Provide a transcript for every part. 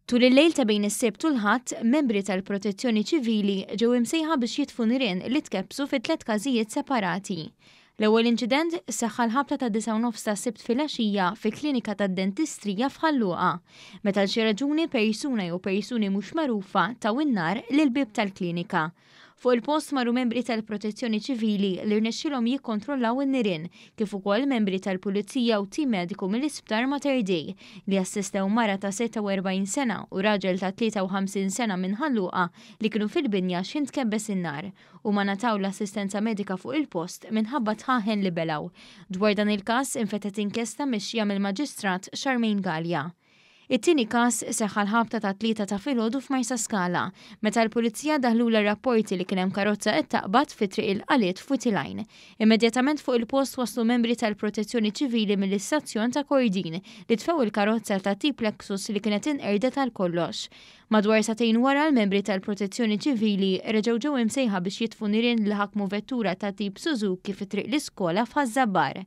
Tul il-lejl ta' bejn is-Sibt u l-Ħadd, membri tal-Protezzjoni Ċivili ġew imsejħa biex jitfu nirien li tkebbsu fi tliet każijiet separati. L-ewwel inċident seħħ għall-ħabta tad-disgħa u nofs tas-Sibt filgħaxija fi klinika tad-dentistrija f'Ħal Luqa, meta għal xi raġuni persuna jew persuni mhux magħrufa taw in-nar lill-bieb tal-klinika. Fuq il-post marru membri tal-Protezzjoni Ċivili li rnexxielhom jikkontrollaw in-nirien, kif ukoll membri tal-Pulizija u tim mediku mill-Isptar Mater Dei li assistew mara ta' 46 sena u raġel ta' 53 sena minn Ħal Luqa li kienu fil-binja x'ħin tkebbes in-nar. Huma ngħataw l-assistenza medika fuq il-post minħabba dħaħen li belgħu. Dwar dan il-każ infetħet inkjesta mmexxija mill-Maġistrat Charmaine Galea. It-tieni każ seħħ għall-ħabta tat-tlieta ta' filgħodu f'Marsaskala, meta l-Pulizija daħlulha rapporti li kien hemm karozza qed taqbad fi Triq il-Qaliet f'Wied il-Għajn. Immedjatament fuq il-post waslu membri tal-Protezzjoni Ċivili mill-istazzjon ta' Kordin li tfew il-karozza ta' tip Lexus li kienet inqerdet għal kollox. Madwar sagħtejn wara l-membri tal-Protezzjoni Ċivili reġgħu ġew imsejħa biex jitfu nirien li ħakmu vettura ta' tip Suzuki fi Triq l-Iskola f'Ħaż-Żabbar.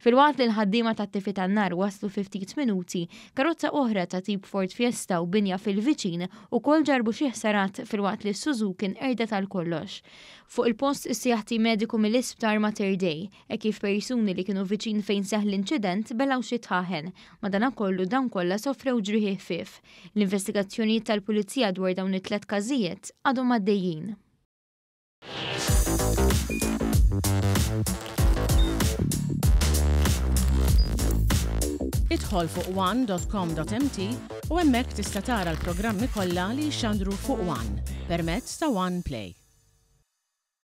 Filwaqt li l-ħaddiema tat-tifi tan-nar waslu fi ftit minuti, karozza oħra ta' tip Ford Fiesta u binja fil-viċin ukoll ġarrbu xi ħsarat filwaqt li s-Suzuki nqerdet għal kollox. Fuq il-post issejjaħ tim mediku mill-Isptar Mater Dei, hekk kif persuni li kienu viċin fejn seħħ l-inċident belgħu xi dħaħen, madanakollu dawn kollha sofrew ġrieħi ħfief. L-investigazzjonijiet tal-Pulizija dwar dawn it-tlett każijiet għadhom għaddejjin. Idħol fuq one.com.mt u hemmhekk tista' tara l-programmi kollha li jixxandru fuq One permezz ta' One Play.